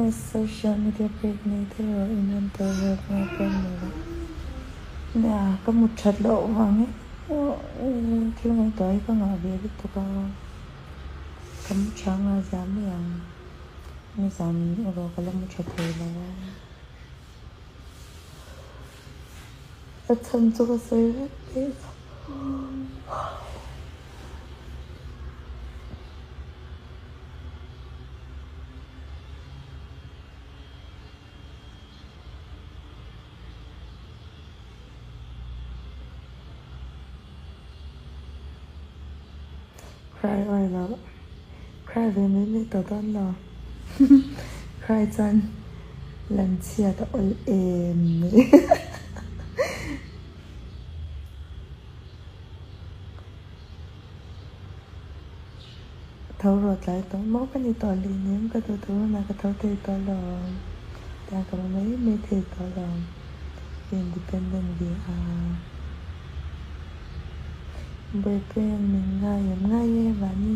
Miss social media break nei deuh rawh i mental health ngai pawimawh loh. Nia ka mut that loh vang hi thil ngaihtuah hi ka ngah ve lutuk a, ka mu tha nga zia mai ang. Nizan erawh ka la mu tha thei lo a. A chhan chu ka sawi vek thei lo. Cry oi lo. Cry ve mai mai tawh dawn lo. Cry chuan lan chhiat a awl em mai. Tho rawh tlai tawh maw ka ni tawh leh nem ka duh duh hunah ka tho thei tawh lo tiang ka va mai mai thei tawh lo ka independent ve a boyfriend min ngai em ngai e vani.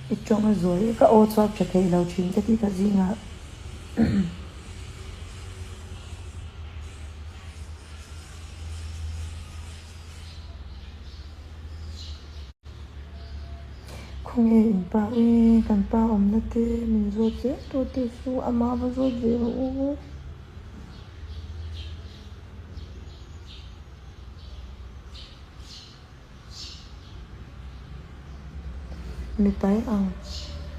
I tawng a zawi ka aw chhuak tha thei lo thin ka tih ka zingah. Khawnge in pa e, kan pa awmna te min zawt zel tawh teh chu amah va zawt ve rawh u. Mipai ang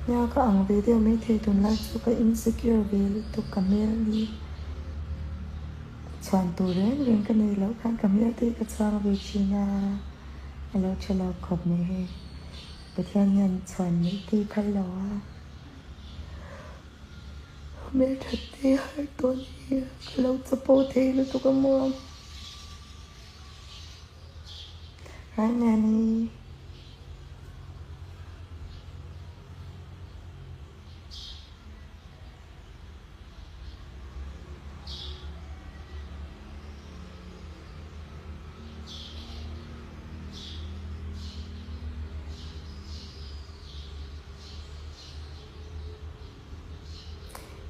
nia ka ang ve deuh maithei tunlai chu ka insecure ve lutuk ka hmel hi chhuan tur reng reng ka nei loh khan ka hmel te hi ka chhuang ve thin a a lo tha lo khawp mai hei Pathian hian chhuan neih te hi phal lo a hmel that te har tawh a ni ka lo chapo thei lutuk a maw. Hi Nanny.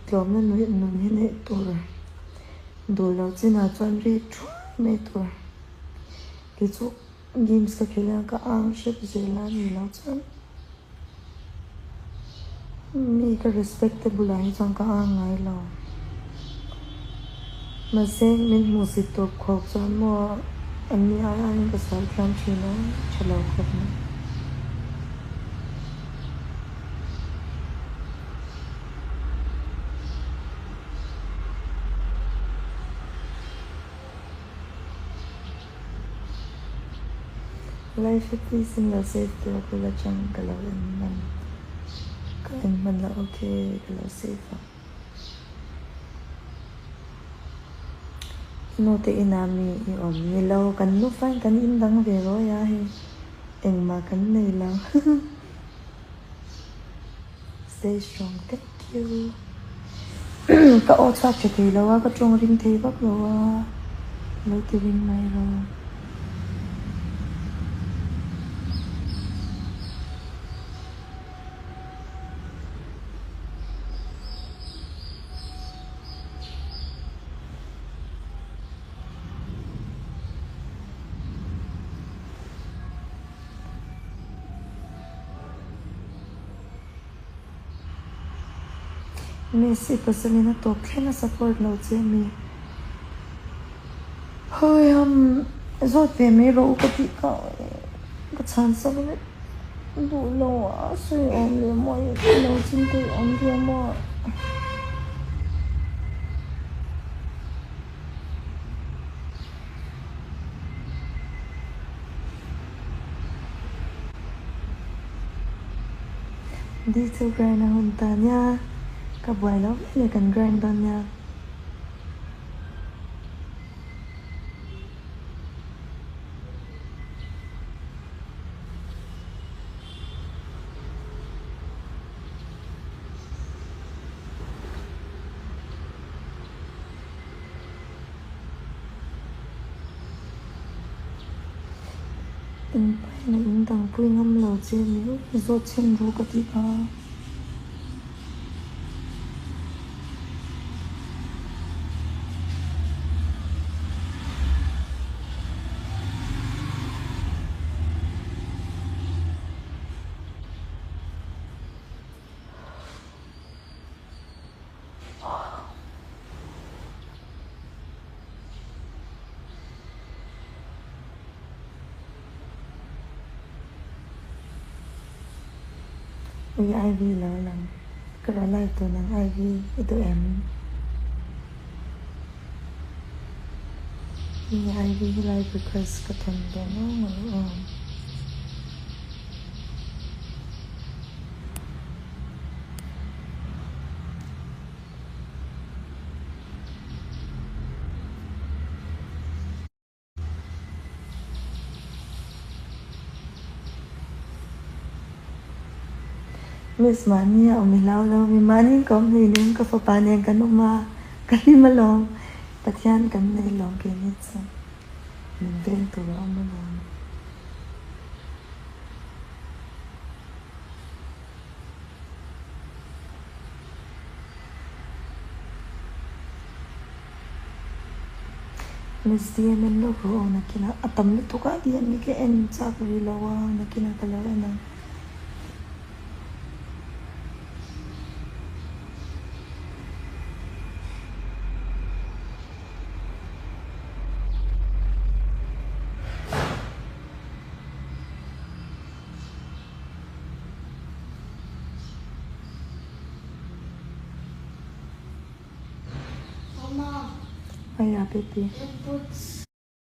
Tlawmna nuih nun hi neih tur duh lo chinah chuan rik thuai mai tur. Keichu games ka khelh a ka ang hrep zel a ni lo chuan mi ka respect te bulah hi chuan ka ang ngai lo. Mahse min hmuhsit tawp khawp chuan maw an ni ai aiin ka sawi thiam thin a tha lo khawp mai. Live hi please in lo save tur a bul atang ka lo en hman ka en hman lo ok ka lo save ang. I nu te inah mi i awm ni lo kan nufa in kan indang ve rawi a hei engmah kan nei lo Stay strong thank you Ka aw chhuak tha thei lo a ka tawng ring thei vak lo a lo ti ring mai rawh. Miss i pasalin a tawp thleng a support lo che mi. Hawiam zawt ve mai rawh u ka tih kha ka chhan sak vek duh lo a sawi awm leh maw i lo chin te i awm ve maw. Di chu grind a hun ta nia. Ka buai lo hle kan grind dawn nia. In paina in dangpui ngam lo che mi zawt chhin ru ka tih kha. Ui Ivy lo lang ka rawn live tun ang Ivy i duh em? Nge Ivy hi live request ka thawn dawn aw aw. Miss mahni a awm i hlau lo mi mahni ka awm hleinem ka fapa nen kan awm a ka hlim alawm Pathian kan nei lawm keini chu min veng tur a awm alawm. Miss DM en lawk rawh aw nakinah a tam lutuk a DM hi ka en chak rih lo a nakinah ka lo en ang. Mama. Aya baby. Boots.